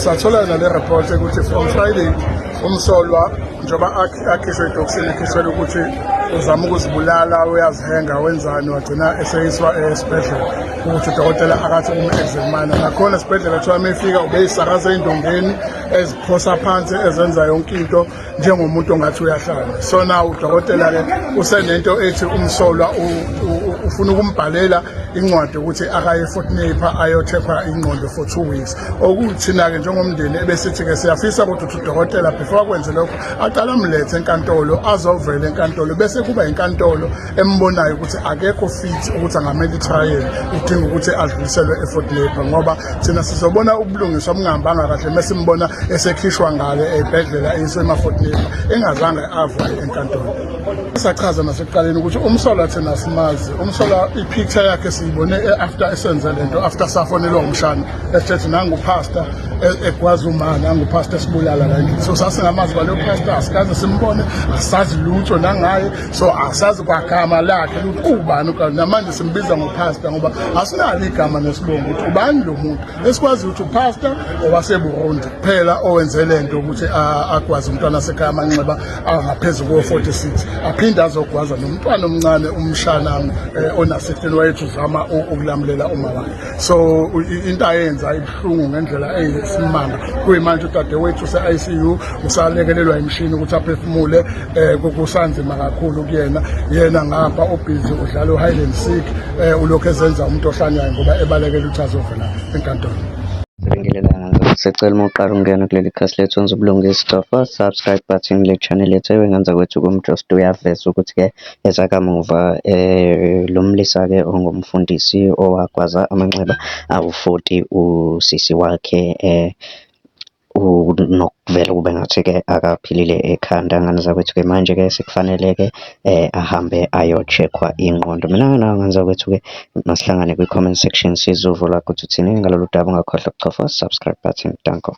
Sathola yona le report ukuthi from Friday umsolwa njengoba akhishwe edokisini ekhishwela ukuthi uzama ukuzibulala, uyazihenga, wenzani, wagcina eseyiswa esibhedlela ukuthi udokotela akathi umu-examine. Nakhona esibhedlela kuthiwa uma efika ubeyisakaza ey'ndongeni, eziphosa phansi, ezenza yonke into njengomuntu ongathi uyahlala. So now udokotela-ke usenento ethi umsolwa ufuna ukumbhalela incwadi ukuthi akaye eFort Napier ayocheckwa ingqondo for 2 weeks. Okuthina-ke njengomndeni ebesithi-ke siyafisa ukuthi udokotela before akwenze lokho aqale amlethe enkantolo, azovela enkantolo, bese kuba inkantolo embonayo ukuthi akekho fit ukuthi angamela i-trial, udinga ukuthi adluliselwe eFort Napier, ngoba thina sizobona ubulungiswa bungahambanga kahle mesimbona esekhishwa ngale ey'bhedlela eyiswe ema-Fort Napier engazange avuke enkantolo. Sachaza nasekuqaleni ukuthi umsolwa thina simazi umsolwa, i-picture yakhe siyibone after esenze lento, after safonelwa umshana esithethe nangu-pastor egwaza uma nangu-pastor esibulala la endlini. So sasingamazi kwaleyo pastor, asikaze simbone, asazi lutho nangaye, so asazi kwagama lakhe ukuthi ubani. Kanti namanje simbiza ngo-pastor ngoba asinalo igama nesibongo ukuthi ubani lo muntu. Esikwazi ukuthi u-pastor owaseBurundi kuphela owenze lento ukuthi agwaze umntwana sekhaya amanxeba angaphezu ko-46, aphinde azogwaza nomntwana omncane, umshana ona-16, wayethi uzama ukulamulela uma wakhe. So into ayenza ibuhlungu ngendlela eyisimanga. Kuyimanje udadewethu use-ICU, usalekelelwa imishini ukuthi aphefumule, kusanzima kakhulu kuyena. Yena ngapha u-busy udlala u-hide and seek, ulokhu ezenza umuntu ohlanyayo ngoba ebalekela ukuthi azovela enkantolo. Sibingelelana, sicela uma uqala ukungena kuleli khasi lethu wenza ubulungisa, cofa subscribe button kule channel yethu. Ewengenza kwethu kumjost uyaveza ukuthi-ke ezakamuva lo mlisa-ke ongumfundisi owagwaza amanxeba awu-40 usisi wakhe nokuvela kube ngathi-ke akaphilile ekhanda, ngane zakwethu-ke. Manje-ke sekufanele-ke ahambe ayo-check-wa ingqondo. Mina nawe, ngane zakwethu-ke, masihlangane kwi-comment section, sizwe uvo lwakho ukuthi uthini ngalolu daba. Ungakhohlwa ukuchofa subscribe button. Danko.